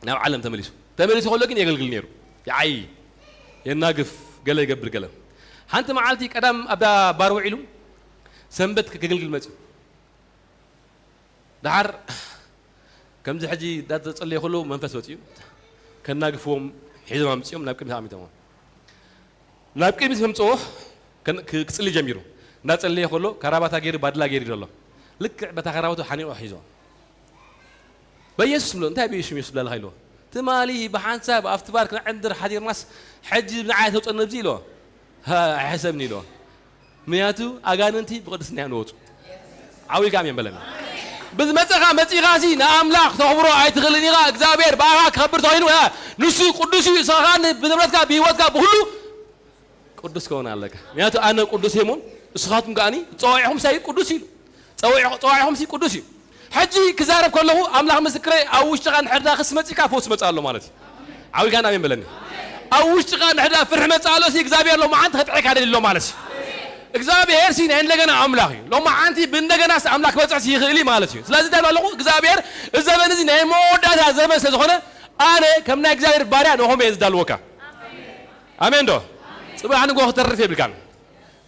ናብ ዓለም ተመሊሱ። ተመሊሱ ከሎ ግን የገልግል ነይሩ። ይዓይ፣ የናግፍ፣ ገለ ይገብር፣ ገለ። ሓንቲ መዓልቲ ቀዳም ኣብዳ ባር ውዒሉ፣ ሰንበት ከገልግል መጽዩ። ደሓር ከምዚ ሕጂ እንዳተጸለየ ከሎ መንፈስ ወጽዩ፣ ከናግፍዎም ሒዞም ኣምጽኦም ናብ ቅድሚት ኣሚቶምዎ። ናብ ቅድሚት ከምጽዎ ከን-፣ ክ-፣ ክጽሊ ጀሚሩ። እንዳጸለየ ከሎ ካራባታ ገይሩ፣ ባድላ ገይሩ ዘሎ። ልክዕ በታ ካራባቱ ሓኒቑ ሒዞ። "በኢየሱስ" ብሎ፣ "እንታይ በኢየሱስ፣ ኢየሱስ ብላለኻ?" ኢልዎ። "ትማሊ ብሓንሳብ ኣብቲ ባር ክነዕንድር ሓዲርናስ፣ ሕጂ ንዓይ ተውጽእ ነብዚ?" ኢልዎ። "ሃ፣ ኣይሕሰብን" ኢልዎ። ምክንያቱ ኣጋንንቲ ብቅድስና እዮም ዝወጹ። ዓው ኢልካ ኣሜን በለኒ። ብዝመጸኻ መጺኻ ሲ ንኣምላኽ ተኽብሮ ኣይትኽእልን ኢኻ። እግዚኣብሔር ብኣኻ ክኸብር ተኾይኑ፣ እ፣ ንሱ ቅዱስ እዩ። ንስኻ ከኣ ብንብረትካ፣ ብህይወትካ፣ ብኹሉ ቅዱስ ክኸውን ኣለካ። ምክንያቱ ኣነ ቅዱስ እየ እሞ ንስኻትኩም ከኣኒ ጸዋዒኹም ሳይ ቅዱስ እዩ። ጸዋዒኹ-፣ ጸዋዒኹም ሲ ቅዱስ እዩ። ሕጂ ክዛረብ ከለኹ ኣምላኽ ምስክረይ ኣብ ውሽጥኻ እንድሕር ዳ ክስ መጺካ ፈውሲ መጽእ ኣሎ ማለት እዩ። ዓው ኢልካ ኣሜን በለኒ። ኣብ ውሽጥኻ እንድሕር ዳ ፍርሒ መጽእ ኣሎ ሲ እግዚኣብሔር ሎማዓንቲ ከጥዕካ ደልዩ ኣሎ ማለት እዩ። እግዚኣብሔር ሲ ናይ እንደገና ኣምላኽ እዩ። ሎማዓንቲ ብእንደገና ሲ ኣምላኽ ክበጽሕ ሲ ይኽእል እዩ ማለት እዩ። ስለዚ እንታይ ኣለኹ እግዚኣብሔር እዚ ዘመን እዚ ናይ መወዳእታ ዘመን ስለ ዝኾነ ኣነ ከም ናይ እግዚኣብሔር ባርያ ንኹም እየ ዝዳልወካ። ኣሜን ዶ? ጽባሕ ንጎ ክተርፍ የብልካን።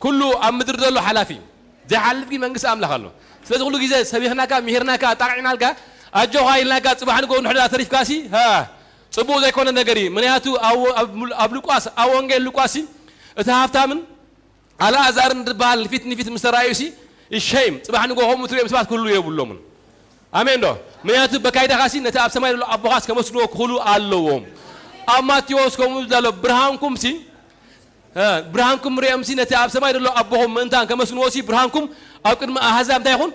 ኩሉ ኣብ ምድሪ ዘሎ ሓላፊ እዩ። ዘይሓልፍ ግን መንግስቲ ኣምላኽ ኣሎ። ስለዚ ኩሉ ግዜ ሰቢኽናካ፣ ምሂርናካ፣ ኣጣቕዒናልካ፣ ኣጆኻ ኢልናካ፣ ጽባሕ ንጎ ንሕዳ ተሪፍካሲ፣ ሃ፣ ጽቡቕ ዘይኮነ ነገር እዩ። ምኽንያቱ ኣብ፣ ኣብ፣ ኣብ ሉቃስ፣ ኣብ ወንጌል ሉቃስ እቲ ሃብታምን ኣልኣዛርን ዝበሃል ፊት ንፊት ምስ ተራእዩሲ፣ ሸይም፣ ጽባሕ ንጎ ከምኡ ትርእዮም ሰባት ክህልዉ የብሎምን። ኣሜን ዶ? ምኽንያቱ በካይዳኻሲ ነቲ ኣብ ሰማይ ዘሎ ኣቦኻስ ከመስግንዎ ክኽእሉ ኣለዎም። ኣብ ማቴዎስ ከምኡ ዘሎ ብርሃንኩምሲ፣ እ፣ ብርሃንኩም ርእዮምሲ ነቲ ኣብ ሰማይ ዘሎ ኣቦኹም ምእንታን ከመስግንዎሲ ብርሃንኩም ኣብ ቅድሚ ኣህዛብ እንታይ ይኹን?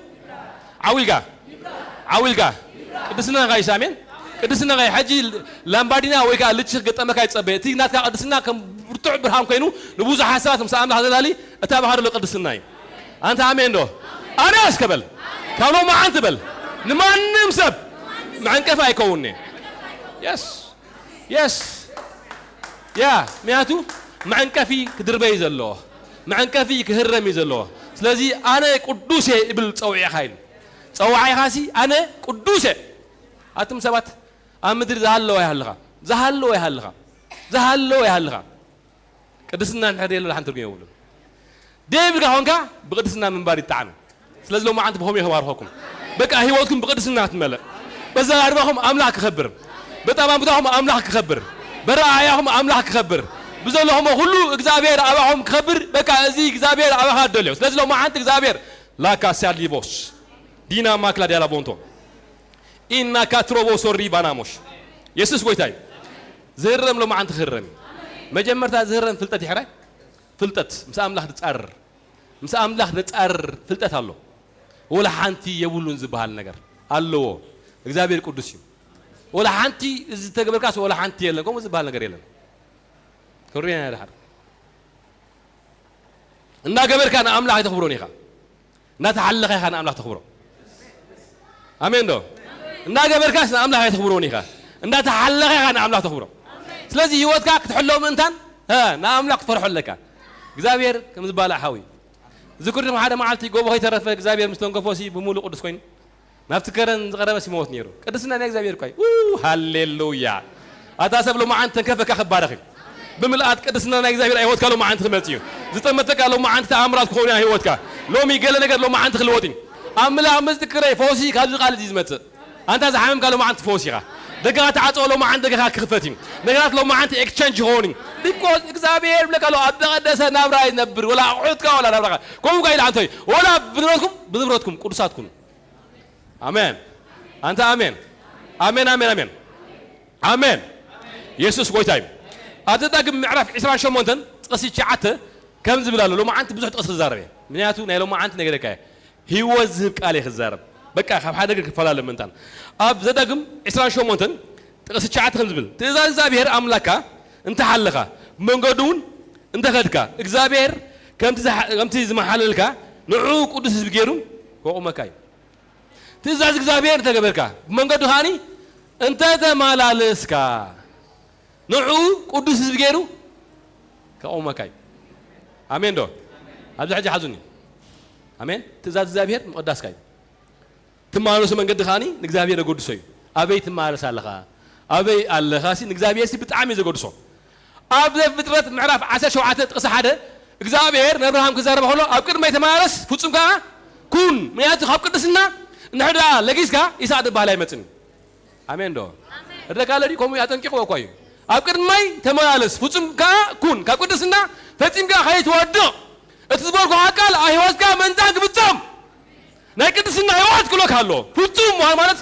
ዓው ኢልካ። ዓው ኢልካ። ቅድስና ኸይስ፣ ኣሜን። ቅድስና ኸይ፣ ሕጂ ላምባዲና ወይ ከኣ ልቺ ክገጠመካ ይጸበ። እቲ ናትካ ቅድስና ከም ብርቱዕ ብርሃን ኮይኑ ንብዙሓት ሰባት ምስ ኣምላኽ ዘላሊ እታ ኣባኻ ዘሎ ቅድስና እዩ። ኣንታ ኣሜን ዶ? ኣነ እስከ በል። ካብ ሎማዓንቲ በል። ንማንም ሰብ መዐንቀፊ ኣይከውን'የ። የስ። የስ። ያ፣ ምክንያቱ መዐንቀፊ ክድርበ እዩ ዘለዎ። መዐንቀፊ ክህረም እዩ ዘለዎ። ስለዚ ኣነ ቅዱስ እየ እብል ጸውዒኻ ኢሉ። ጸዋዒኻሲ ኣነ ቅዱስ እየ። ኣቱም ሰባት ኣብ ምድሪ ዝሃለወ ይሃልኻ። ዝሃለወ ይሃልኻ። ዝሃለወ ይሃልኻ። ቅድስና እንድሕር የለ ሓንቲ ትርጉም የብሉን። ደይብልካ ኾንካ ብቅድስና ምንባር ይጠዓም። ስለዚ ሎማዓንቲ ብኸምኡ እየ ክባርኸኩም። በቃ ህይወትኩም ብቅድስና ክትመልእ። በዘራርባኹም ኣምላኽ ክኸብር። በጠባምታኹም ኣምላኽ ክኸብር። በረኣያኹም ኣምላኽ ክኸብር። ብዘለኹሞ ኩሉ እግዚኣብሔር ኣባኹም ክኸብር። በቃ እዚ እግዚኣብሔር ኣባኻ ደልዮ። ስለዚ ሎማዓንቲ እግዚኣብሔር ላካ ሲያሊቮስ ዲና ማክላ ዲያላ ቦንቶ ኢና ካትሮቦ ሶሪ ባናሞሽ። የሱስ ጎይታ እዩ። ዝህረም ሎማዓንቲ ክህረም እዩ። መጀመርታ ዝህረም ፍልጠት ይሕራይ። ፍልጠት ምስ ኣምላኽ ዝጻረር፣ ምስ ኣምላኽ ዘጻርር ፍልጠት ኣሎ። ወላ ሓንቲ የብሉን ዝበሃል ነገር ኣለዎ። እግዚኣብሔር ቅዱስ እዩ። ወላ ሓንቲ እዚ ተገበርካስ ወላ ሓንቲ የለን። ከምኡ ዝበሃል ነገር የለን። ክብሪ ናይ ድሓር እንዳገበርካ ንኣምላኽ ኣይተኽብሮን ኢኻ። እንዳተሓለኻ ኢኻ ንኣምላኽ ተኽብሮ። ኣሜን ዶ? እንዳገበርካስ ንኣምላኽ ኣይተኽብሮን ኢኻ። እንዳተሓለኻ ኢኻ ንኣምላኽ ተኽብሮ። ስለዚ ህይወትካ ክትሕሎ ምእንታን፣ እ፣ ንኣምላኽ ክትፈርሖ ኣለካ። እግዚኣብሔር ከም ዝባላዕ ሓዊ። ዝክርኩም ሓደ መዓልቲ ጎቦ ከይተረፈ እግዚኣብሔር ምስ ተንከፎ ሲ ብምሉእ ቅዱስ ኮይኑ ናብቲ ከረን ዝቐረበ ሲ ሞት ነይሩ። ቅድስና ናይ እግዚኣብሔር እኳ እዩ። ው፣ ሃሌሉያ። ኣታ ሰብ ሎማዓንቲ ተንከፈካ ክባረኽ እዩ። ብምልኣት ቅድስና ናይ እግዚኣብሔር ኣብ ህይወትካ ሎማዓንቲ ክመጽእ እዩ። ዝጠመተካ ሎማዓንቲ ተኣምራት ክኸውን እዩ ኣብ ህይወትካ። ሎሚ ገለ ነገር ሎማዓንቲ ክልወጥ እዩ። ኣምላኽ ምስ ዝክረይ ፈውሲ ካብዚ ቃል እዚ ዝመጽእ። ኣንታ ዝሓመምካ ሎማዓንቲ ፈውስ ኢኻ። ደገኻ ተዓጽወ ሎማዓንቲ ደገኻ ክኽፈት እዩ። ነገራት ሎማዓንቲ ኤክስቸንጅ ይኸውን እዩ። ቢኮዝ እግዚኣብሔር ይብለካ ኣሎ፣ ኣብ ዘቐደሰ ናብራ ይነብር፣ ወላ ኣቑሑትካ ወላ ናብራኻ። ከምኡ እኳ ኢለ ኣንቶይ፣ ወላ ብንብረትኩም፣ ብንብረትኩም ቅዱሳት ኩኑ። ኣሜን። ኣንታ ኣሜን። ኣሜን፣ ኣሜን፣ ኣሜን። ኣሜን። የሱስ ጎይታ እዩ። ኣብ ዘዳግም ምዕራፍ ዕስራን ሸሞንተን ጥቕሲ ትሽዓተ ከም ዝብል ኣሎ። ሎማዓንቲ ብዙሕ ጥቕሲ ክዛረብ እየ። ምክንያቱ ናይ ሎማዓንቲ ነገረካ እየ። ህይወት ዝህብ ቃል እየ ክዛረብ። በቃ ካብ ሓደ ነገር ክፈላለ ምእንታን። ኣብ ዘዳግም ዕስራን ሸሞንተን ጥቕሲ ትሽዓተ ከም ዝብል፣ ትእዛዝ እግዚኣብሔር ኣምላካ እንተሓለኻ፣ ብመንገዱ እውን እንተኸድካ፣ እግዚኣብሔር ከምቲ ዝሓ-፣ ከምቲ ዝመሓለልካ ንዕኡ ቅዱስ ህዝቢ ገይሩ ከቑመካ እዩ። ትእዛዝ እግዚኣብሔር እንተገበርካ፣ ብመንገዱ ከኣኒ እንተተመላለስካ፣ ንዕኡ ቅዱስ ህዝቢ ገይሩ ከቑመካ እዩ። ኣሜን ዶ? ኣብዚ ሕጂ ሓዙኒ። ኣሜን። ትእዛዝ እግዚኣብሔር ምቕዳስካ እዩ። ትመላለሶ መንገዲ ከኣኒ ንእግዚኣብሔር የገድሶ እዩ። ኣበይ ትመላለስ ኣለኻ? ኣበይ ኣለኻሲ ንእግዚኣብሔር ሲ ብጣዕሚ እዩ ዘገድሶ። ኣብ ዘፍጥረት ምዕራፍ ዓሰርተ ሸውዓተ ጥቕሲ ሓደ እግዚኣብሔር ንኣብርሃም ክዛረብ ከሎ ኣብ ቅድመይ ተመላለስ ፍጹም ከኣ ኩን፣ ምክንያቱ ካብ ቅድስና እንድሕር ደኣ ለጊስካ ይስሐቅ ዝበሃል ኣይመጽን እዩ። ኣሜን ዶ? እደካ ለዲ ከምኡ ኣጠንቂቕዎ እኳ እዩ። ኣብ ቅድመይ ተመላለስ ፍጹም ከኣ ኩን፣ ካብ ቅድስና ፈጺምካ ከይትወድቕ እቲ ዝበልኩኻ ቃል ኣብ ህይወትካ ምእንታን ክፍጸም ናይ ቅድስና ህይወት ክብለካ ኣሎ። ፍጹም ምዃን ማለት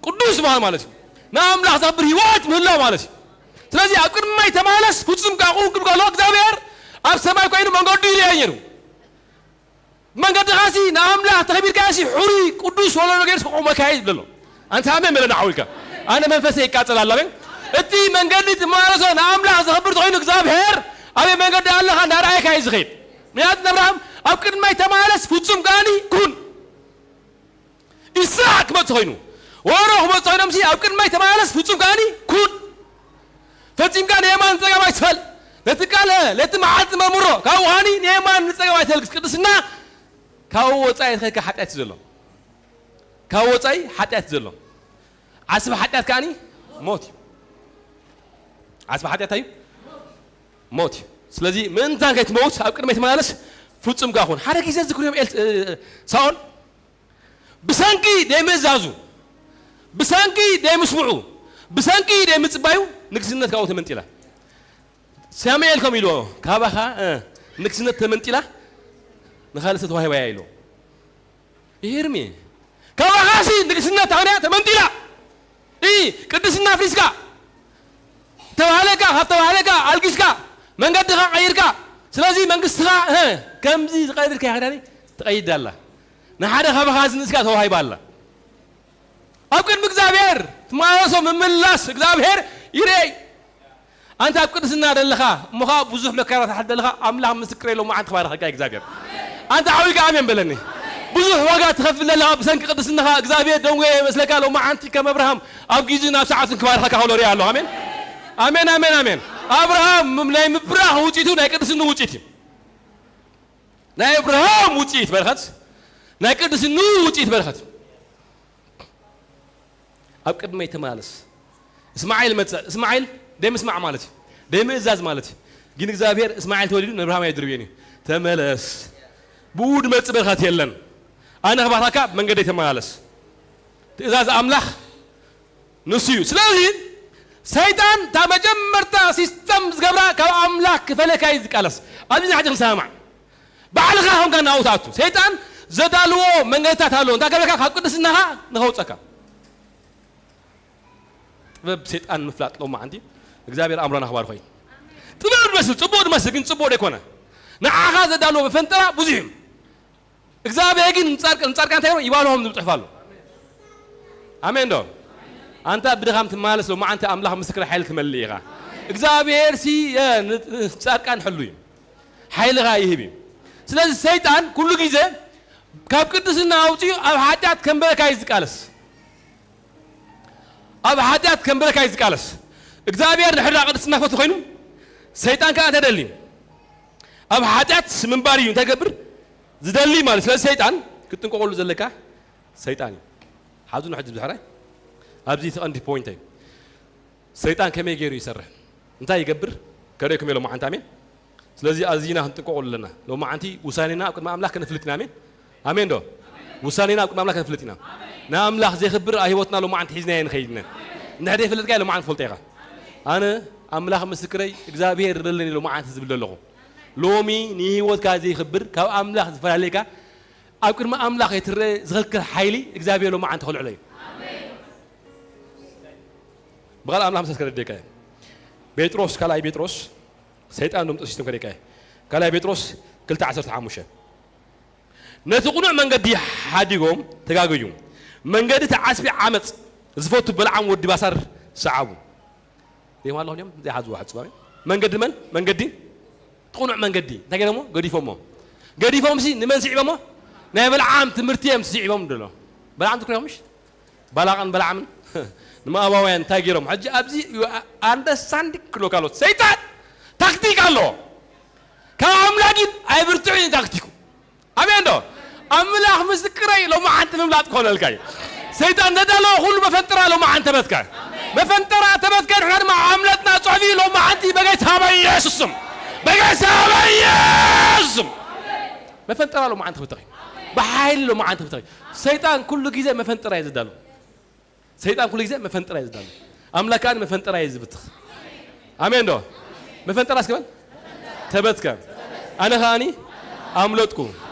ቅዱስ ምዃን ማለት እዩ። ንኣምላኽ ዘኽብር ህይወት ምህላው ማለት እዩ። ስለዚ ኣብ ቅድመይ ተመላለስ ፍጹም ከኣ ኩን ክብል ከሎ እግዚኣብሔር ኣብ ሰማይ ኮይኑ መንገዱ ይርኣይ ነይሩ። መንገድኻሲ ንኣምላኽ ተኸቢርካሲ ሕሩይ ቅዱስ ወለዶ ገይሩ ክቆመካ እዩ ዝብሎ። ኣንታ ኣሜን በለና ዓው ኢልካ። ኣነ መንፈሰይ ይቃጸል ኣሎ ኣሜን። እቲ መንገዲ ትመላለሶ ንኣምላኽ ዘኽብር ተኾይኑ እግዚኣብሔር ኣበይ መንገዲ ኣለኻ እንዳረኣየካ እዩ ዝኸይድ። ምክንያቱ ንኣብርሃም ኣብ ቅድመይ ተመላለስ ፍጹም ከኣኒ ኩን። ይስሐቅ ክመጽእ ኮይኑ ወሮ ክመጽእ ኮይኖምሲ ኣብ ቅድመይ ተመላለስ ፍጹም ከኣኒ ኩን። ፈጺምካ ንየማን ንጸጋም ኣይትፈል። ነቲ ቃል ለቲ መዓልቲ መርምሮ። ካብኡ ከኣኒ ንየማን ንጸጋም ኣይትፈል። ቅድስና ካብኡ ወጻኢ ትኸድካ ሓጢኣት እዩ ዘሎ። ካብኡ ወጻኢ ሓጢኣት እዩ ዘሎ። ዓስቢ ሓጢኣት ከኣኒ ሞት እዩ። ዓስቢ ሓጢኣት እዩ ሞት እዩ። ስለዚ ምእንታን ከይትመውት ኣብ ቅድመይ ተመላለስ ፍጹም ከኣ ኩን። ሓደ ግዜ ዝክርዮም ኤል-፣ እ፣ ሳኦል ብሰንኪ ደይምእዛዙ፣ ብሰንኪ ደይምስምዑ፣ ብሰንኪ ደይምጽባዩ ንግስነት ካብኡ ተመንጢላ። ሳሙኤል ከም ኢልዎ፣ "ካባኻ፣ እ፣ ንግስነት ተመንጢላ ንኻልእ ሰብ ተዋሂባያ" ኢልዎ። ይህርም እየ። "ካባኻሲ ንግስነት ኣውርያ ተመንጢላ። እ፣ ቅድስና ኣፍሪስካ፣ ተባህለካ፣ ካብ ተባህለካ ኣልጊስካ፣ መንገድኻ ቀይርካ። ስለዚ መንግስትኻ፣ እ፣ ከምዚ ዝቐይርካ ይኽዳኒ ትቐይድ ኣላ። ንሓደ ካባኻ ዝንእስካ ተዋሂባ ኣላ." ኣብ ቅድሚ እግዚኣብሔር ትመላለሶ ምምላስ እግዚኣብሔር ይርአይ። ኣንታ ኣብ ቅድስና ደለኻ፣ እሞ ኸዓ ብዙሕ መከራታት ደለኻ፣ ኣምላኽ ምስክረይ ሎማዓንቲ ክባርኸካ እዩ እግዚኣብሔር። ኣንታ ዓው ኢልካ ኣሜን በለኒ። ብዙሕ ዋጋ ትኸፍል ደለኻ ብሰንኪ ቅድስናኻ፣ እግዚኣብሔር ደንጎየ ይመስለካ፣ ሎማዓንቲ ከም ኣብርሃም ኣብ ግዜን ኣብ ሰዓቱን ክባርኸካ ከሎ ሪኣ ኣለኹ። ኣሜን። ኣሜን፣ ኣሜን፣ ኣሜን። ኣብርሃም ናይ ምብራኽ ውፅኢቱ ናይ ቅድስንኡ ውፅኢት እዩ። ናይ ኣብርሃም ውፅኢት በረኸት፣ ናይ ቅድስንኡ ውፅኢት በረኸት። ኣብ ቅድመይ ተመላለስ። እስማዒል መጸ። እስማዒል ደምስማዕ ማለት እዩ። ደምእዛዝ ማለት እዩ። ግን እግዚኣብሔር እስማዒል ተወሊዱ ንኣብርሃም ኣይድርብዮን እዩ። "ተመለስ። ብኡ ድመጽእ በረኸት የለን። ኣነ ክባርኸካ ብመንገደይ ተመላለስ።" ትእዛዝ ኣምላኽ ንሱ እዩ። ስለዚ ሰይጣን እታ መጀመርታ ሲስተም ዝገብራ ካብ ኣምላኽ ክፈለካ እዩ ዝቃለስ። ኣብዚ ንሕጂ ክንሰማማዕ። ባዕልኻ ከምካ ናብኡ ትኣቱ። ሰይጣን ዘዳልዎ መንገድታት ኣሎ። እንታይ ገበርካ? ካብ ቅድስናኻ ንኸውፀካ። ጥበብ ሰይጣን ምፍላጥ ሎማዓንቲ እግዚኣብሔር ኣእምሮና ክባርኾ እዩ። ጥበብ ድመስል፣ ጽቡቕ ድመስል፣ ግን ጽቡቕ ደይኮነ። ንዓኻ ዘዳልዎ መፈንጠራ ብዙሕ እዩ። እግዚኣብሔር ግን ንጻድቅ-፣ ንጻድቃን እንታይ ይብሎ? ይባልሆም ዝብል ጽሑፍ ኣሎ። ኣሜን ዶ? ኣንታ ብድኻም ትመላለስ ሎማዓንቲ ኣምላኽ ምስክር ሓይሊ ትመልእ ኢኻ። እግዚኣብሔር ሲ፣ የ-፣ ን-፣ ንጻድቃን ሕሉ እዩ። ሓይልኻ ይህብ እዩ። ስለዚ ሰይጣን ኩሉ ግዜ ካብ ቅድስና ኣውጺኡ ኣብ ሓጢኣት ከንበረካ እዩ ዝቃለስ። ኣብ ሓጢኣት ከንበረካ እዩ ዝቃለስ። እግዚኣብሔር ድሕር ቅድስና ፈቱ ኮይኑ፣ ሰይጣን ከኣ ተደሊ ኣብ ሓጢኣት ምንባር እዩ እንታይ ገብር ዝደሊ ማለት። ስለዚ ሰይጣን ክትጥንቀቐሉ ዘለካ ሰይጣን እዩ። ሓዙ ንሕጂ ብድሕራይ ኣብዚ እቲ ቀንዲ ፖይንተይ። ሰይጣን ከመይ ገይሩ ይሰርሕ? እንታይ ይገብር? ከርእየኩም እየ ሎማዓንቲ። ኣሜን። ስለዚ ኣዚና ክንጥንቀቐሉ ኣለና። ሎማዓንቲ ውሳኔና ኣብ ቅድሚ ኣምላኽ ከነፍልጥ ኢና። ኣሜን። ኣሜን ዶ? ውሳኔና ኣብ ቅድሚ ኣምላኽ ከነፍልጥ ኢና። ንኣምላኽ ዘየኽብር ኣብ ህይወትና ሎማዓንቲ ሒዝናዮ ንኸይድ ኢና። እንድሕር ዘይፈለጥካዮ ሎማዓንቲ ትፈልጦ ኢኻ። ኣነ ኣምላኽ ምስክረይ እግዚኣብሔር ይደለኒ ሎማዓንቲ ዝብል ዘለኹ። ሎሚ ንህይወትካ ዘይኽብር ካብ ኣምላኽ ዝፈላለየካ ኣብ ቅድሚ ኣምላኽ የትረአ ዝኽልክል ሓይሊ እግዚኣብሔር ሎማዓንቲ ከልዕሎ እዩ። ብቓል ኣምላኽ ምሳስ ከረድየካ እየ። ጴጥሮስ፣ ካልኣይ ጴጥሮስ፣ ሰይጣን ዶም ጥሲቶም ከደካ እየ። ካልኣይ ጴጥሮስ ክልተ ዓሰርተ ሓሙሽተ። ነቲ ቅኑዕ መንገዲ ሓዲጎም ተጋገዩ። መንገዲ እቲ ዓስቢ ዓመፅ ዝፈቱ በለዓም ወዲ ባሳር ሰዓቡ። ሪኦም ኣለኹም እዮም ዘይሓዝዎ ሕፅባዊ። መንገዲ መን? መንገዲ እቲ ቅኑዕ መንገዲ። እንታይ ገይሮሞ? ገዲፎሞ። ገዲፎምሲ ንመን ስዒቦሞ? ናይ በለዓም ትምህርቲ እዮም ስዒቦም ድሎ። በለዓም ትክሪኦም ምሽ? ባላቅን በለዓምን ንሞኣባውያን እንታይ ገይሮም? ሕጂ ኣብዚ you understand ክብለካ ኣሎ። ሰይጣን ታክቲክ ኣለዎ። ካብ ኣምላኽ ግን ኣይብርትዕን እዩ ታክቲኩ። ኣሜን ዶ? ኣምላኽ ምስክረይ ሎማዓንቲ ምምላጥ ክኾነልካ እዩ። ሰይጣን ዘዳለዎ ኩሉ መፈንጥራ ሎማዓንቲ ተበትካ። መፈንጠራ ተበትከ፣ ንሕና ድማ ኣምለጥና። ጽሑፊ ሎማዓንቲ በጌታ በኢየሱስ ስም፣ በጌታ በኢየሱስ ስም። መፈንጠራ ሎማዓንቲ ክብተኽ እዩ። ብሓይሊ ሎማዓንቲ ክብተኽ እዩ። ሰይጣን ኩሉ ግዜ መፈንጠራ እዩ ዝዳሉ። ሰይጣን ኩሉ ግዜ መፈንጠራ እዩ ዝዳሉ። ኣምላክ ከኣ መፈንጠራ እዩ ዝብትኽ። ኣሜን ዶ? መፈንጠራ እስኪ በል። ተበትከ። ኣነ ከኣኒ ኣምለጥኩ።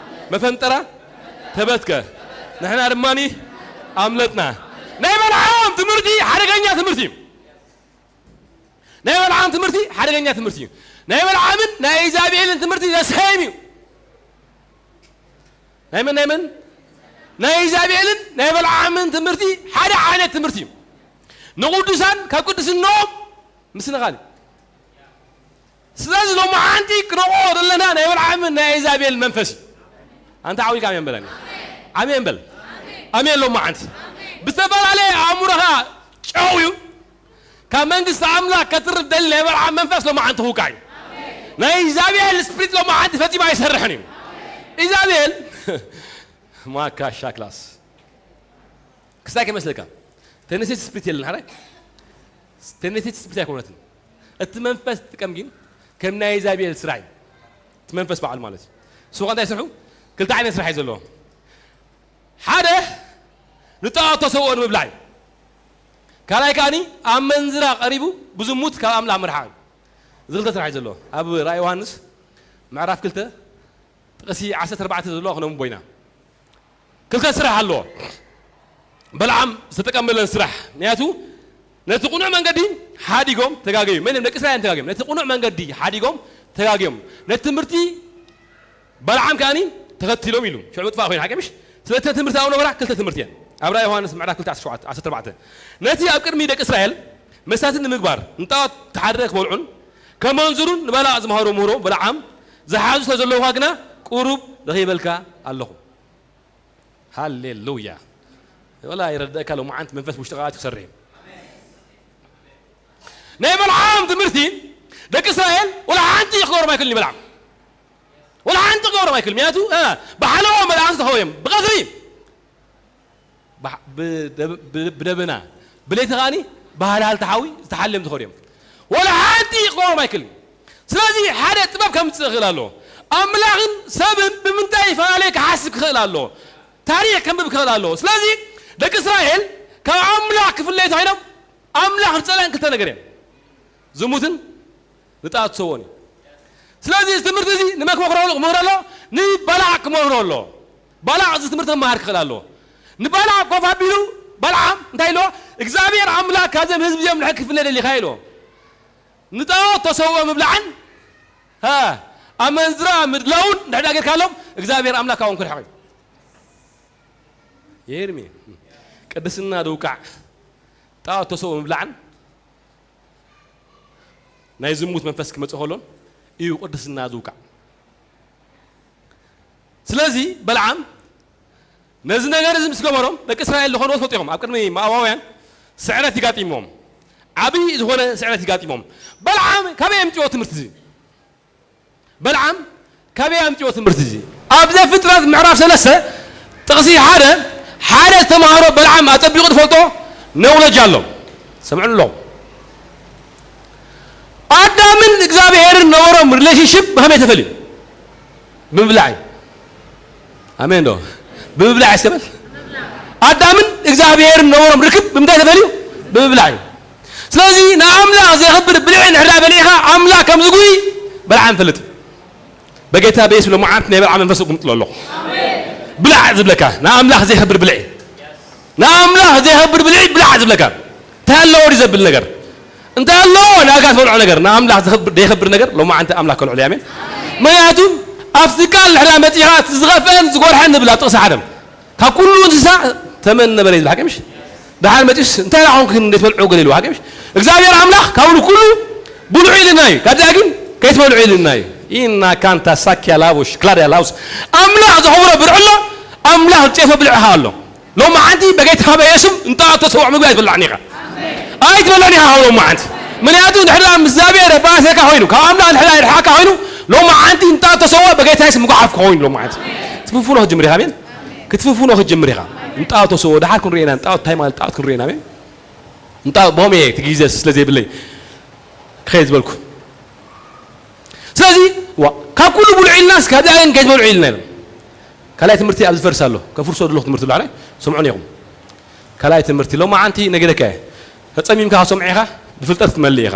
መፈንጠራ ተበትከ። ንሕና ድማኒ ኣምለጥና። ናይ በልዓም ትምህርቲ ሓደገኛ ትምህርቲ እዩ። ናይ በልዓም ትምህርቲ ሓደገኛ ትምህርቲ እዩ። ናይ በልዓምን ናይ ኢዛቤልን ትምህርቲ ዘሰይም እዩ። ናይ መን ናይ መን? ናይ ኢዛቤልን ናይ በልዓምን ትምህርቲ ሓደ ዓይነት ትምህርቲ እዩ። ንቕዱሳን ካብ ቅድስናኦም ምስንኻል እዩ። ስለዚ ሎማዓንቲ ክንቕኦ ዘለና ናይ በልዓምን ናይ ኢዛቤል መንፈስ እዩ። ኣንታ ዓዊልካ ኣሜን በለኒ። ኣሜን በል። ኣሜን ሎማዓንቲ። ብዝተፈላለየ ኣእምሮኻ ጨው እዩ። ካብ መንግስቲ ኣምላኽ ከትርፍ ደሊ ናይ በልዓም መንፈስ ሎማዓንቲ ክውቃዕ እዩ። ናይ ኢዛቤል ስፕሪት ሎማዓንቲ ፈጺሙ ኣይሰርሕን እዩ። ኢዛቤል ማካ ሻክላስ ክስታይ ከመስለካ። ተነሴት ስፕሪት የለን ሓራይ። ተነሴት ስፕሪት ኣይኮነትን። እቲ መንፈስ ትጥቀም ግን ከም ናይ ኢዛቤል ስራሕ እዩ። እቲ መንፈስ በዓል ማለት እዩ። ንሱ እንታይ ስርሑ? ክልተ ዓይነት ስራሕ እዩ ዘለዎ። ሓደ ንጣዖት ተሰውኦ ንምብላዕ እዩ። ካልኣይ ከኣኒ ኣብ መንዝራ ቀሪቡ ብዝሙት ካብ ኣምላኽ ምርሓቕ እዩ። እዚ ክልተ ስራሕ እዩ ዘለዎ። ኣብ ራእይ ዮሃንስ ምዕራፍ ክልተ ጥቕሲ ዓሰርተ ኣርባዕተ ዘሎ ክነንብቦ ኢና። ክልተ ስራሕ ኣለዎ። በልዓም ዝተጠቀመለን ስራሕ። ምክንያቱ ነቲ ቅኑዕ መንገዲ ሓዲጎም ተጋገዩ። መን እዮም? ደቂ እስራኤል ተጋገዮም። ነቲ ቅኑዕ መንገዲ ሓዲጎም ተጋገዮም። ነቲ ትምህርቲ በልዓም ከኣኒ ተኸቲሎም ኢሉ። ሽዑ ምጥፋእ ኮይኑ ሓቂ ምሽ? ስለቲ ትምህርቲ ኣብ ነበራ ክልተ ትምህርቲ እየን። ኣብ ራእይ ዮሃንስ ምዕራፍ ክልተ ዓሰርተ ሸውዓተ፣ ዓሰርተ ኣርባዕተ። ነቲ ኣብ ቅድሚ ደቂ እስራኤል መሳቲ ንምግባር ንጣዖት ተሓድረ ክበልዑን ከመንዝሩን ንባላቅ ዝመሃሮ ምህሮ በልዓም ዝሓዙ ስለ ዘለውኻ ግና ቁሩብ ረኺበልካ ኣለኹ። ሃሌሉያ። ወላ ይረድእካ ሎማዓንቲ መንፈስ ውሽጥኻ ኣትዩ ክሰርሕ እዩ። ናይ በልዓም ትምህርቲ ደቂ እስራኤል ወላ ሓንቲ ክገብሮም ኣይክእልን እዩ በልዓም። ወላ ሓንቲ ክገብሮም ኣይክእልን። ምክንያቱ፣ እ፣ ብሓለዎም በልዓም ዝተኸወዮም ብቐትሪ ብሓ-፣ ብደብ-፣ ብ-፣ ብደበና፣ ብለይቲ ከኣኒ ብሃልሃልቲ ሓዊ ዝተሓልዮም ዝኸዱ እዮም። ወላ ሓንቲ ክገብሮም ኣይክእልን። ስለዚ ሓደ ጥበብ ከምጽእ ይኽእል ኣሎ። ኣምላኽን ሰብን ብምንታይ ይፈላለ ክሓስብ ክኽእል ኣሎ። ታሪኽ ከንብብ ክኽእል ኣሎ። ስለዚ ደቂ እስራኤል ካብ ኣምላኽ ክፍለዩ ተባሂሎም ኣምላኽ ዝጸልአን ክልተ ነገር እዮም። ዝሙትን ንጣዖት ትሰውኦን እዩ። ስለዚ እዚ ትምህርቲ እዚ ንመን ክመኽሮ ኣሎ? ክመኽሮ ኣሎ? ንባላቅ ክመኽሮ ኣሎ። ባላቅ እዚ ትምህርቲ ክመሃር ክኽእል ኣለዎ። ንባላቅ ኮፍ ኣቢሉ በልዓም እንታይ ኢልዎ? እግዚኣብሔር ኣምላክ ካብዞም ህዝቢ እዚኦም ንሕኪ ክፍለ ደሊኻ ኢልዎ። ንጣዖት ተሰውኦ ምብላዕን፣ ሃ፣ ኣመንዝራ ምድላውን እንድሕር ጌርካሎም እግዚኣብሔር ኣምላክ ካብኦም ክርሕቕ እዩ። የርሚ ቅድስና ድውቃዕ ጣዖት ተሰውኦ ምብላዕን ናይ ዝሙት መንፈስ ክመጽእ ከሎን እዩ ቅድስና ዝውቃዕ። ስለዚ በልዓም ነዚ ነገር እዚ ምስ ገበሮም ደቂ እስራኤል ዝኾንዎ ትፈልጡ ኢኹም። ኣብ ቅድሚ ሞኣባውያን ስዕረት ይጋጢሞም፣ ዓብዪ ዝኾነ ስዕረት ይጋጢሞም። በልዓም ካበይ ኣምፅዎ ትምህርቲ እዚ? በልዓም ካበይ ኣምፅዎ ትምህርቲ እዚ? ኣብ ዘፍጥረት ምዕራፍ ሰለስተ ጥቕሲ ሓደ ሓደ ዝተምሃሮ በልዓም ኣጸቢቑ ዝፈልጦ ነውለጅ ኣሎ። ሰምዑ ኣለኹም። ኣዳምን እግዚኣብሔርን ነበሮም ሪሌሽንሽፕ ብኸመይ ተፈልዩ? ብምብላዕ እዩ። ኣሜን ዶ? ብምብላዕ እስከ በል። ኣዳምን እግዚኣብሔርን ነበሮም ርክብ ብምንታይ ተፈልዩ? ብምብላዕ እዩ። ስለዚ ንኣምላኽ ዘኽብር ብልዒ እንድሕር በሊዕኻ ኣምላኽ ከም ዝጉይ በልዓም ፈልጥ። በጌታ በየሱስ ሎማዓንቲ ናይ በልዓም መንፈስ እጉምጥሎ ኣለኹ። ብላዕ ዝብለካ ንኣምላኽ ዘኽብር ብልዒ፣ ንኣምላኽ ዘኽብር ብልዒ ብላዕ ዝብለካ እንታይ ኣለዎ ድዩ ዘብል ነገር? እንታይ ኣለዎ ንኣጋ ትበልዖ ነገር? ንኣምላኽ ዘኽብር፣ ዘየኽብር ነገር ሎማዓንቲ ኣምላኽ ከልዕሎ እዩ። ኣሜን። ምኽንያቱ ኣብቲ ቃል ድሕር መፂኻ እቲ ዝኸፍአን ዝጎርሐን ንብል ኣብ ጥቕሲ ሓደ ካብ ኩሉ እንስሳ ተመን ነበረ እዩ ዝብል ሓቂ ምሽ? ደሓር መፂኡስ እንታይ ደኣ ኮንክን እንዴት በልዑ ገለ ኢልዎ ሓቂ ምሽ? እግዚኣብሔር ኣምላኽ ካብ ኩሉ ብልዑ ኢልና እዩ። ካብዚኣ ግን ከይትበልዑ ኢልና እዩ። ኢና ካንታ ሳኪያ ላቡሽ ክላድያ ላውስ ኣምላኽ ዘኽብሮ ብልዑ ኣሎ። ኣምላኽ ዝጨፎ ብልዕኻ ኣሎ። ሎማዓንቲ በጌታ በየሱም እንጣ ተሰውዕ ምግቢ ኣይትበልዕን ኢኻ። ኣይትበልዕን ኢኻ ካብ ሎማዓንቲ። ምክንያቱ እንድሕር ምስ እግዚኣብሔር ባእሰካ ኮይኑ፣ ካብ ኣምላኽ እንድሕር ይርሓካ ኮይኑ፣ ሎማዓንቲ እንጣ ተሰውዕ በጌታ የሱስ ምጉሓፍ ኮይኑ ሎማዓንቲ። ትፍፍኖ ክትጅምር ኢኻ፣ ኣሜን። ክትፍፍኖ ክትጅምር ኢኻ። እንጣ ተሰውዕ ደሓር ክንሪኤና፣ እንጣ እንታይ ማለት ጣዖት ክንሪኤና፣ ኣሜን። እንጣ ቦሜ እቲ ግዜ ስለ ዘይብለይ ክኸይድ ዝበልኩ። ስለዚ ዋ፣ ካብ ኩሉ ብልዑ ኢልናስ ካብዚኣ ግን ከይትበልዑ ኢልና ኢሎም። ካልኣይ ትምህርቲ ኣብዚ ፈርስ ኣሎ። ከፍርሶ ዘለኹ ትምህርቲ ኣሎ፣ ሓራይ? ስምዑኒ ኢኹም። ካልኣይ ትምህርቲ ሎማዓንቲ ነጊረካ እየ። ተጸሚምካ ክትሰምዖ ኢኻ፣ ብፍልጠት ክትመልእ ኢኻ።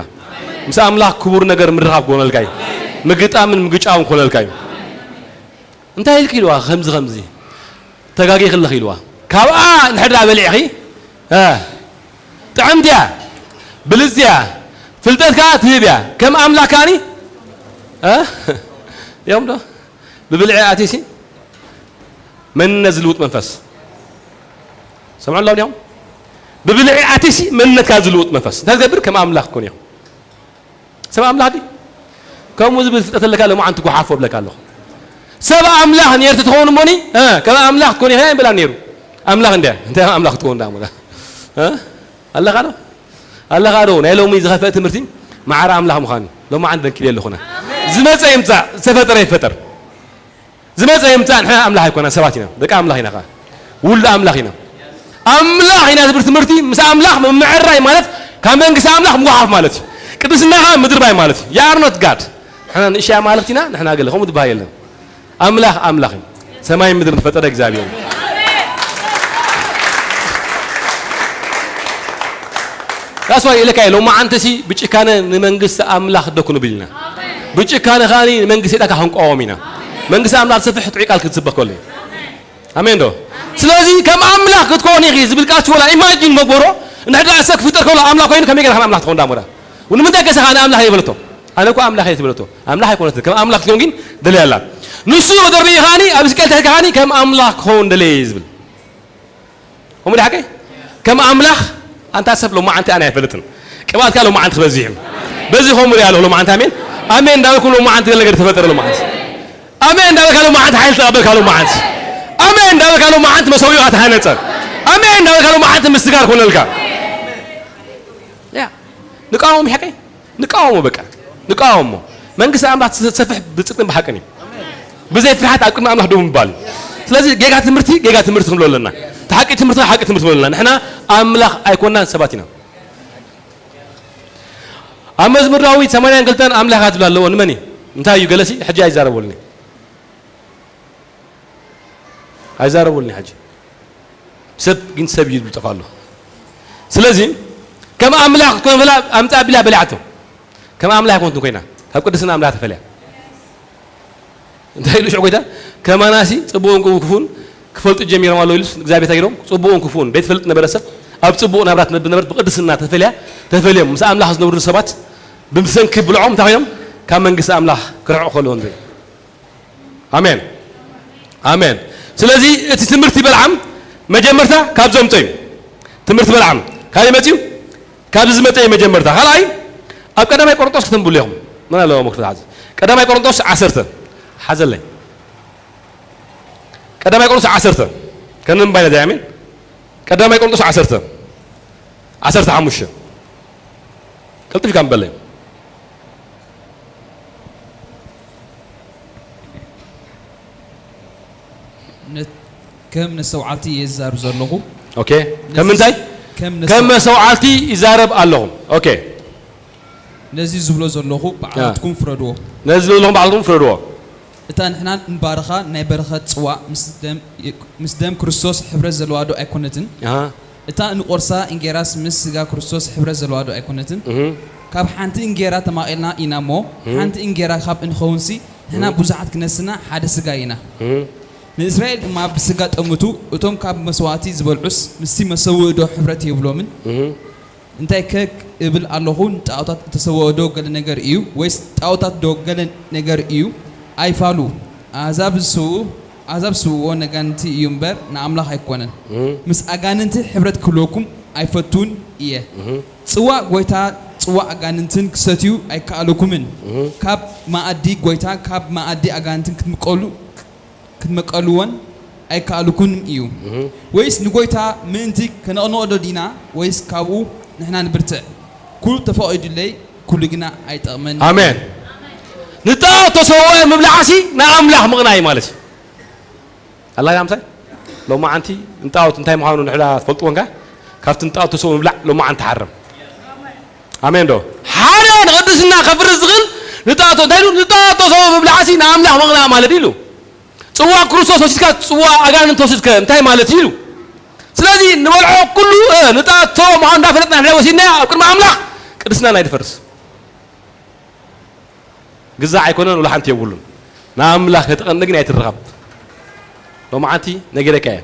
ምስ ኣምላኽ ክቡር ነገር ምርኻብ ክኾነልካ እዩ። ምግጣምን ምግጫውን ክኾነልካ እዩ። እንታይ ኢልኪ ኢልዋ፣ ከምዚ ከምዚ ተጋጊኺ ኣለኺ ኢልዋ። ካብኣ እንድሕር ደኣ በሊዕኺ፣ እ፣ ጥዕምቲ እያ፣ ብልጽቲ እያ፣ ፍልጠት ከኣ ትህብ እያ። ከም ኣምላኽ ከኣኒ፣ እ፣ እዮም ዶ? ብብልዒ ኣትዩሲ መንነት ዝልውጥ መንፈስ። ሰምዑ ኣለዉ ዲኹም? ብብልዒ ኣትዩሲ መንነትካ ዝልውጥ መንፈስ። እንታይ ዝገብር? ከም ኣምላኽ ክኮን ኢኹም። ሰብ ኣምላኽ ድዩ? ከምኡ ዝብል ፍልጠት ኣለካ፣ ሎማዓንቲ ጓሓፎ እብለካ ኣለኹ። ሰብ ኣምላኽ ነይሩ ትኸውን እሞኒ፣ እ፣ ከም ኣምላኽ ክትኮን ኢኻ ይብላ ነይሩ። ኣምላኽ እንድያ፣ እንታይ ኣምላኽ ክትኸውን ደኣ እሞ ደኣ? እ? ኣለኻ ዶ? ኣለኻ ዶ? ናይ ሎሚ ዝኸፍአ ትምህርቲ ማዕረ ኣምላኽ ምዃኑ ሎማዓንቲ ደንኪለ ኣለኹና። ዝመጸ ይምጻእ፣ ዝተፈጠረ ይፈጠር። ዝመጸ ይምጻእ፣ ንሕና ኣምላኽ ኣይኮና፣ ሰባት ኢና፣ ደቂ ኣምላኽ ኢና ኸኣ። ውሉድ ኣምላኽ ኢና። ኣምላኽ ኢና ዝብል ትምህርቲ፣ ምስ ኣምላኽ ምምዕራይ ማለት ካብ መንግስቲ ኣምላኽ ምጉሓፍ ማለት እዩ። ቅድስና ኸኣ ምድርባይ ማለት እዩ። You are not God። ንሕና ንእሽያ ኣማልኽቲ ኢና፣ ንሕና ገለ፣ ከምኡ ዝበሃል የለን። ኣምላኽ ኣምላኽ እዩ። ሰማይን ምድርን ዝፈጠረ እግዚኣብሔር እዩ። That's why ኢለካ እየ፣ ሎማዓንተሲ ብጭካነ ንመንግስቲ ኣምላኽ ዶ ክንብል ኢና። ብጭካነ ከኣ ንመንግስቲ ሰይጣን ክንቃወም ኢና። መንግስቲ ኣምላኽ ዝሰፍሕ ጥዑይ ቃል ክትስበኽ ከሎ እዩ። ኣሜን ዶ? ስለዚ ከም ኣምላኽ ክትኮን ኢኺ ዝብል ቃል ወላ ኢማጂን መግበሮ። እንድሕር ደኣ ሰብ ክፍጠር ከሎ ኣምላኽ ኮይኑ ከመይ ገይርካ ኣምላኽ ትኾን ዳሞ ዳ? ንምንታይ ከሰኻ ንኣምላኽ እየ በለቶ? ኣነ እኮ ኣምላኽ እየ ትበለቶ። ኣምላኽ ኣይኮነትን። ከም ኣምላኽ ክትኮን ግን ደልያ ኣላ። ንሱ መደርቢ ከኣኒ ኣብ ስቀል ተልካ ከኣኒ ከም ኣምላኽ ክኸውን ደለየ እየ ዝብል። ከምኡ ድሓቀይ? ከም ኣምላኽ ኣንታ ሰብ ሎማዓንቲ ኣነ ኣይፈልጥን። ቅብኣትካ ሎማዓንቲ ክበዝሕ እዩ። በዚ ከምኡ ሪኣ ኣለኹ ሎማዓንቲ ኣሜን። ኣሜን እንዳበልኩ ሎማዓንቲ ገለ ነገር ተፈጠረ ሎማዓንቲ። ኣሜን እንዳበልካ ሎማዓንቲ ሓይሊ ተቐበልካ ሎማዓንቲ። ኣሜን እንዳበልካ ሎማዓንቲ መሰዊኡ ተሃነጸ። ኣሜን እንዳበልካ ሎማዓንቲ ምስጋር ኮነልካ። ያ ንቃወም ሓቀይ ንቃወሞ በቃ ንቃወሞ። መንግስቲ ኣምላኽ ዝሰፍሕ ብጽድቅን ብሓቅን እዩ። ብዘይ ፍርሓት ኣብ ቅድሚ ኣምላኽ ደው ምባል እዩ። ስለዚ ጌጋ ትምህርቲ ጌጋ ትምህርቲ ክንብሎ ኣለና። እቲ ሓቂ ትምህርቲ ሓቂ ትምህርቲ ክንብሎ ኣለና። ንሕና ኣምላኽ ኣይኮናን ሰባት ኢና። ኣብ መዝሙር ዳዊት ሰማንያን ክልተን ኣምላኽ ዝብል ኣለዎ ንመን እዩ? እንታይ እዩ ገለሲ ሕጂ ኣይዛረበሉኒ። ኣይዛረቡልኒ ሕጂ። ሰብ ግን ሰብ እዩ ዝብል ጠፋ ኣሎ። ስለዚ ከም ኣምላኽ ክትኮን ብላ ኣምጻ ቢላ በሊዓቶ። ከም ኣምላኽ ኣይኮንትን ኮይና ካብ ቅድስና ኣምላኽ ተፈልያ። እንታይ ኢሉ ሽዑ ጎይታ? ከማናሲ ጽቡቕን ክፉን ክፈልጡ ጀሚሮም ኣለዉ ኢሉስ እግዚኣብሔር እንታይ ገይሮም? ጽቡቕን ክፉን ዘይትፈልጥ ነበረ ሰብ ኣብ ጽቡቕ ናብራ ትነብር ነበረት ብቅድስና ተፈልያ ተፈልዮም ምስ ኣምላኽ ዝነብሩ ሰባት ብሰንኪ ብልዖም እንታይ ኮይኖም? ካብ መንግስቲ ኣምላኽ ክርሕቑ ከለዉ ንርኢ። ኣሜን ኣሜን። ስለዚ እቲ ትምህርቲ በልዓም መጀመርታ ካብ ዘምጾ እዩ። ትምህርቲ በልዓም ካበይ መጽዩ? ካብዚ ዝመጸ እዩ መጀመርታ። ካልኣይ ኣብ ቀዳማይ ቆሮንጦስ ከተንብሉ ኢኹም። ምን ኣለዎ መክፈት ሓዚ ቀዳማይ ቆሮንጦስ ዓሰርተ ሓዘለይ። ቀዳማይ ቆሮንጦስ ዓሰርተ ከነንባይ ነዚ ኣሜን። ቀዳማይ ቆሮንጦስ ዓሰርተ ዓሰርተ ሓሙሽተ ቀልጢፍካ ምበለይ። ነ- ከም ነስተውዓልቲ እየ ዝዛረብ ዘለኹ። ኦኬ ከም ምንታይ? ከም ከም ነስተውዓልቲ መሰውዓልቲ ይዛረብ ኣለኹ። ኦኬ ነዚ ዝብሎ ዘለኹ ብዓለትኩም ፍረድዎ። ነዚ ዝብሎ ዘለኹ ብዓለትኩም ፍረድዎ። እታ ንሕና እንባርኻ ናይ በረኸት ጽዋእ ምስ ደም ምስ ደም ክርስቶስ ሕብረት ዘለዋ ዶ ኣይኮነትን? ኣሃ እታ እንቖርሳ እንጌራስ ምስ ስጋ ክርስቶስ ሕብረት ዘለዋ ዶ ኣይኮነትን? እህ ካብ ሓንቲ እንጌራ ተማቒልና ኢና እሞ፣ እህ ሓንቲ እንጌራ ካብ እንኸውንሲ፣ ንሕና እህ ብዙሓት ክነስና ሓደ ስጋ ኢና። እህ ንእስራኤል ድማ ብስጋ ጠምቱ፣ እቶም ካብ መስዋእቲ ዝበልዑስ ምስቲ መሰውኢ ዶ ሕብረት የብሎምን? እህ እንታይ ከ እብል ኣለኹ? ንጣኦታት እተሰውኦ ዶ ገለ ነገር እዩ? ወይስ ጣኦታት ዶ ገለ ነገር እዩ? ኣይፋሉ። ኣህዛብ ዝስውኡ ኣህዛብ ዝስውእዎ ነጋንንቲ እዩ እምበር ንኣምላኽ ኣይኮነን። ምስ ኣጋንንቲ ሕብረት ክህልወኩም ኣይፈቱን እየ። ጽዋእ ጐይታ ጽዋእ ኣጋንንትን ክሰትዩ ኣይከኣሉኩምን። ካብ መኣዲ ጐይታ ካብ መኣዲ ኣጋንንትን ክትምቀሉ ክትመቀልዎን ኣይከኣሉኩን እዩ። ወይስ ንጎይታ ምእንቲ ከነቕንቐዶ ዲና? ወይስ ካብኡ ንሕና ንብርትዕ? ኩሉ ተፈቒዱለይ፣ ኩሉ ግና ኣይጠቕመን። ኣሜን። ንጣዖት ተሰውኦ ምብላዕሲ ንኣምላኽ ምቕናይ ማለት እዩ። ኣላ ዳምታይ ሎማዓንቲ ንጣዖት እንታይ ምዃኑ ንሕዳ ትፈልጥዎ እንካ ካብቲ ንጣዖት ተሰውኦ ምብላዕ ሎማዓንቲ ሓረም። ኣሜን ዶ? ሓደ ንቕድስና ከፍርስ ዝኽእል ንጣቶ እንታይ ኢሉ? ንጣቶ ሰው ምብላዕሲ ንኣምላኽ ምቕናእ ማለት ኢሉ። ጽዋ ክርስቶስ ወሲድካ ጽዋ ኣጋንንት ተወስድከ እንታይ ማለት ኢሉ? ስለዚ ንበልዖ ኩሉ ንጣቶ ምዃኑ እንዳፈለጥና ንሕና ወሲድና ኣብ ቅድሚ ኣምላኽ ቅድስና ናይ ድፈርስ ግዛዕ ኣይኮነን፣ ወላ ሓንቲ የብሉን። ንኣምላኽ ከተቐንእ ግን ኣይትረኸብ። ሎማዓንቲ ነጊረካ እየ።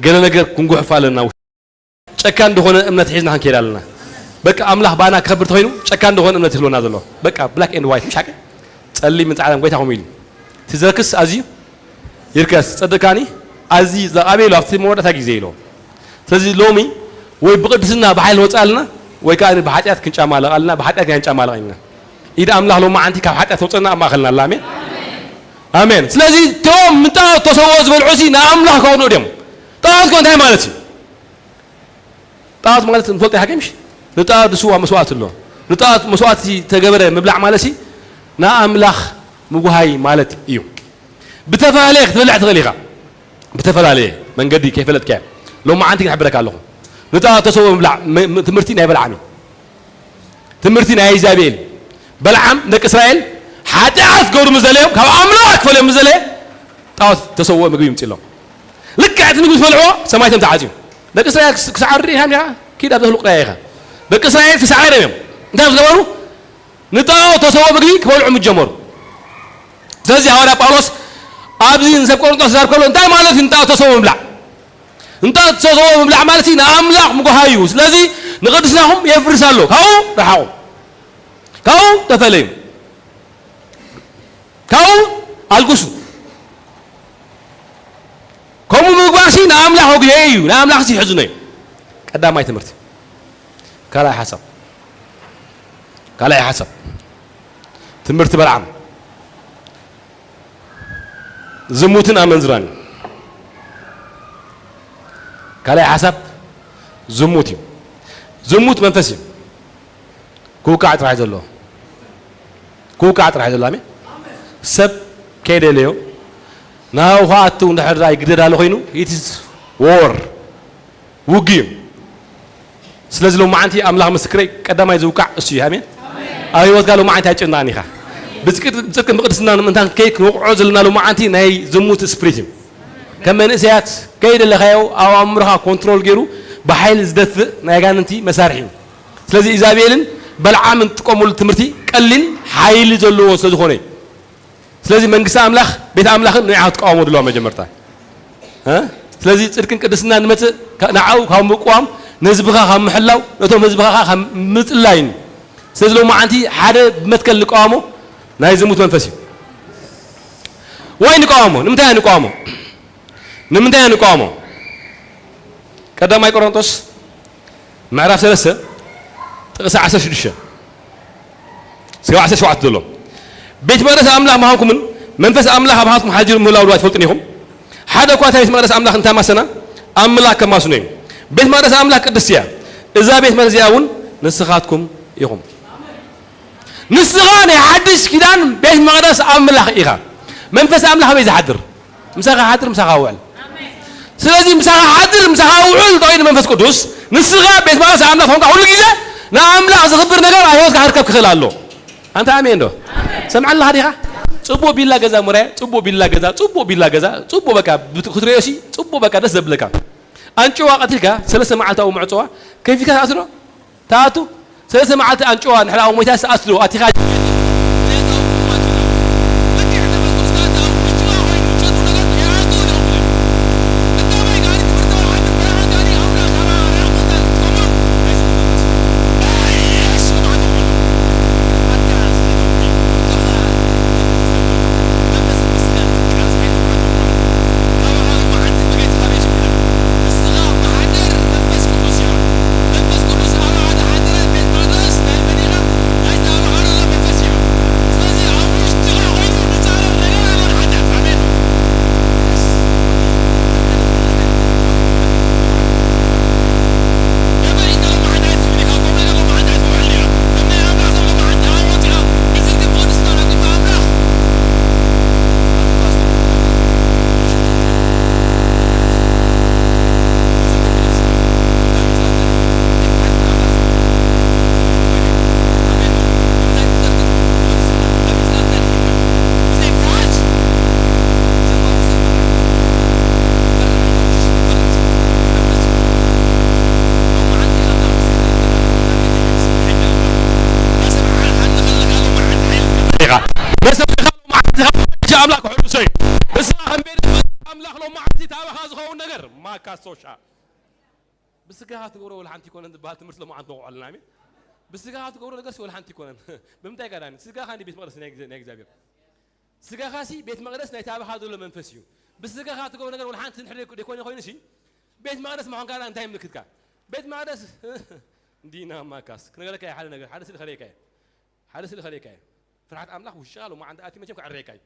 ገለ ነገር ክንጉሕፍ ኣለና። ጨካን ዝኾነ እምነት ሒዝና ክንከይድ ኣለና። በቃ ኣምላኽ ባና ክኸብር ተኾይኑ ጨካን ዝኾነ እምነት ይህልወና ዘሎ። በቃ black and white፣ ምሽ ሓቂ? ጸሊምን ጻዕዳን ጎይታ ከምኡ ኢሉ። እቲ ዝረክስ ኣዝዩ ይርከስ፣ ጸድቃኒ ኣዝዩ ዝኣበየ ኢሉ ኣብቲ መወዳእታ ግዜ ኢሉ። ስለዚ ሎሚ ወይ ብቕድስና ብሓይሊ ወጻ ኣለና፣ ወይ ከኣ ብሓጢኣት ክንጫማለቕ ኣለና፣ ብሓጢኣት ግን ኣይንጫማለቕ ኢና። ኢድ ኣምላኽ ሎማዓንቲ ካብ ሓጢኣት ተውጸና ኣብ ማእኸልና ኣላ። ኣሜን። ኣሜን። ስለዚ እቶም ንጣዖት ተሰውኦ ዝበልዑ ሲ ንኣምላኽ ከቕንኡ ድዮም? ጣዖት ከ እንታይ ማለት እዩ? ጣዖት ማለት ንፈልጦ ኢና፣ ምሽ? ንጣዖት ዝስዋ መስዋእቲ ኣሎ። ንጣዖት መስዋእቲ ተገበረ ምብላዕ ማለት ሲ ንኣምላኽ ምጉሃይ ማለት እዩ። ብተፈላለየ ክትበልዕ ትኽእል ኢኻ። ብተፈላለየ መንገዲ ከይፈለጥካዮ። ሎማዓንቲ ክሕብረካ ኣለኹ። ንጣዖት ተሰውኦ ምብላዕ ም-፣ ም-፣ ትምህርቲ ናይ በልዓም እዩ። ትምህርቲ ናይ ኢዛቤል። በልዓም ደቂ እስራኤል ሓጢኣት ክገብሩ ምስ ደለዮም፣ ካብ ኣምላኽ ክፈልዮም ምስ ደለየ፣ ጣዖት ተሰውኦ ምግቢ ይምፅሎም። ልክዕ እቲ ምግቢ ዝበልዕዎ ሰማይ ተም ተዓፅዩ። ደቂ እስራኤል ክስ-፣ ክሰዓሩ ርኢኻ እንዲኻ? ኪድ ኣብ ዘህሉ ቅራያ ኢኻ። ደቂ እስራኤል ተሳዒሮም እዮም። እንታይ ምስ ገበሩ? ንጣዖት ተሰውኦ ምግቢ ክበልዑ ምስ ጀመሩ። ስለዚ ሃዋርያ ጳውሎስ ኣብዚ ንሰብ ቆሮንቶስ ዝዛረብ ከሎ እንታይ ማለት እዩ ንጣዖት ተሰውኦ ምብላዕ? ንጣዖት ተሰውኦ ምብላዕ ማለት ንኣምላኽ ምጉሃይ እዩ። ስለዚ ንቕድስናኹም የፍርስ ኣሎ። ካብኡ ረሓቑ። ካብኡ ተፈለዩ። ካብኡ ኣልግሱ። ከምኡ ምግባርሲ ንኣምላኽ ወግሄ እዩ። ንኣምላኽሲ ይሕዝኖ እዩ። ቀዳማይ ትምህርቲ። ካልኣይ ሓሳብ። ካልኣይ ሓሳብ። ትምህርቲ በልዓም። ዝሙትን ኣመንዝራን እዩ። ካልኣይ ሓሳብ ዝሙት እዩ። ዝሙት መንፈስ እዩ። ክውቃዕ ጥራሕ እዩ ዘለዎ። ክውቃዕ ጥራሕ እዩ ዘሎ። ኣሜን። ሰብ ከይደለዮ ናብኡ ክኣቱ እንድሕር ደኣ ይግደድ ኣሎ ኮይኑ፣ it is war፣ ውግእ እዩ። ስለዚ ሎማዓንቲ ኣምላኽ ምስክረይ ቀዳማይ ዝውቃዕ እሱ እዩ። ኣሜን። ኣብ ህይወትካ ሎማዓንቲ ኣይጨናቕን ኢኻ። ብጽድቂ፣ ብጽድቅን ብቅድስናን ምእንታን ከይ ክንወቕዖ ዘለና ሎማዓንቲ ናይ ዝሙት ስፕሪት እዩ። ከም መንእሰያት ከይደለኻዮ ኣብ ኣእምሮኻ ኮንትሮል ገይሩ ብሓይሊ ዝደፍእ ናይ ኣጋንንቲ መሳርሒ እዩ። ስለዚ ኢዛቤልን በልዓምን ዝጥቀሙሉ ትምህርቲ ቀሊል ሓይሊ ዘለዎ ስለ ዝኾነ እዩ። ስለዚ መንግስቲ ኣምላኽ ቤት ኣምላኽን ንዓ ክትቃወሞ ድለዋ መጀመርታ። እ? ስለዚ ጽድቅን ቅድስና ንመጽእ ካ-፣ ንዓኡ ካብ ምቅዋም፣ ንህዝብኻ ካብ ምሕላው፣ ነቶም ህዝብኻ ካብ ምጽላይን። ስለዚ ሎማዓንቲ ሓደ ብመትከል ንቃወሞ ናይ ዝሙት መንፈስ እዩ። ወይ ንቃወሞ፣ ንምንታይ ንቃወሞ? ንምንታይ ንቃወሞ? ቀዳማይ ቆሮንቶስ ምዕራፍ ሰለስተ ጥቕሲ ዓሰርተ ሽዱሽተ እስካብ ዓሰርተ ሸውዓተ ዘሎ። ቤት መቕደስ ኣምላኽ ምዃንኩምን መንፈስ ኣምላኽ ኣባኻትኩም ሓዲሩ ምህላው ዶ ኣይትፈልጡን ኢኹም? ሓደ እኳ እታ ቤት መቕደስ ኣምላኽ እንተማሰና፣ ኣምላኽ ከማስኖ እዩ። ቤት መቕደስ ኣምላኽ ቅድስቲ እያ። እዛ ቤት መቕደስ እዚኣ እውን ንስኻትኩም ኢኹም። ንስኻ ናይ ሓድሽ ኪዳን ቤት መቕደስ ኣምላኽ ኢኻ። መንፈስ ኣምላኽ ኣበይ ዝሓድር? ምሳኻ ይሓድር፣ ምሳኻ ይውዕል። ስለዚ ምሳኻ ይሓድር፣ ምሳኻ ይውዕል እንተኾይኑ መንፈስ ቅዱስ፣ ንስኻ ቤት መቕደስ ኣምላኽ ተኾንካ፣ ኩሉ ግዜ ንኣምላኽ ዘኽብር ነገር ኣብ ህይወትካ ክርከብ ክኽእል ኣሎ። ኣንታ ኣሜን ዶ? ሰምዓኒ ኣለኻ ዲኻ? ጽቡቕ ቢላ ገዛ ሙራየ፣ ጽቡቕ ቢላ ገዛ፣ ጽቡቕ ቢላ ገዛ፣ ጽቡቕ በቃ ብት-፣ ክትርእዮ ሲ ጽቡቕ በቃ ደስ ዘብለካ። ኣንጭዋ ቀቲልካ ሰለስተ መዓልቲ ኣብኡ ምዕጽዋ፣ ከፊትካ ትኣቱ ዶ? ትኣቱ? ሰለስተ መዓልቲ ኣንጭዋ እንድሕር ኣብኡ ሞይታ ትኣቱ ዶ? ኣቲኻ በሰማይኻ ሎማዓንቲ ካብ ኣምላኽ ሕሩሰይ። ንስኻ ከም ቤት ኣምላኽ ሎማዓንቲ ታባኻ ዝኸውን ነገር ማካ ሶሻ። ብስጋኻ ትገብሮ ወላ ሓንቲ ይኮነን ዝበሃል ትምህርቲ ሎማዓንቲ ነቑዐልና። ኣሜን። ብስጋኻ ትገብሮ ነገርሲ ወላ ሓንቲ ይኮነን። ብምንታይ ጋዳኒ? ስጋኻ እንዲ ቤት መቕደስ ናይ ግዜ-፣ ናይ እግዚኣብሔር። ስጋኻሲ ቤት መቕደስ ናይ ታባኻ ዘሎ መንፈስ እዩ። ብስጋኻ ትገብሮ ነገር ወላ ሓንቲ እንድሕር ደይኮነ ኮይኑሲ፣ ቤት መቕደስ ምዃንካ እንታይ ምልክትካ? ቤት መቕደስ እንዲና ማካስ። ክነገረካ እየ ሓደ ነገር፣ ሓደ ስእሊ ከርእየካ እየ። ሓደ ስእሊ ከርእየካ እየ። ፍርሃት ኣምላኽ ውሽጥኻ ሎማዓንቲ ኣትዩ መቸም ከዕርየካ እዩ።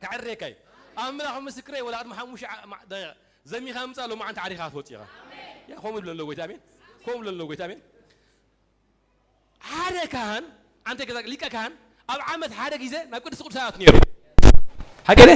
ከዕርየካ እዩ። ኣምላኽ ምስክረይ ወላ ቅድሚ ሓሙሽተ ዓ-፣ ማ-፣ ደ-፣ ዘሚኻ ምጻእ ሎማዓንቲ ዓሪኻ ክትወጽእ ኢኻ። ያ ከምኡ ይብለኒ ኣሎ ጎይታ፣ ኣሜን። ከምኡ ይብለኒ ኣሎ ጎይታ፣ ኣሜን። ሓደ ካህን፣ ኣንተ ገዛ ሊቀ ካህን ኣብ ዓመት ሓደ ግዜ ናብ ቅድስቲ ቅዱሳን ኣትዩ ነይሩ። ሓቂ ድየ?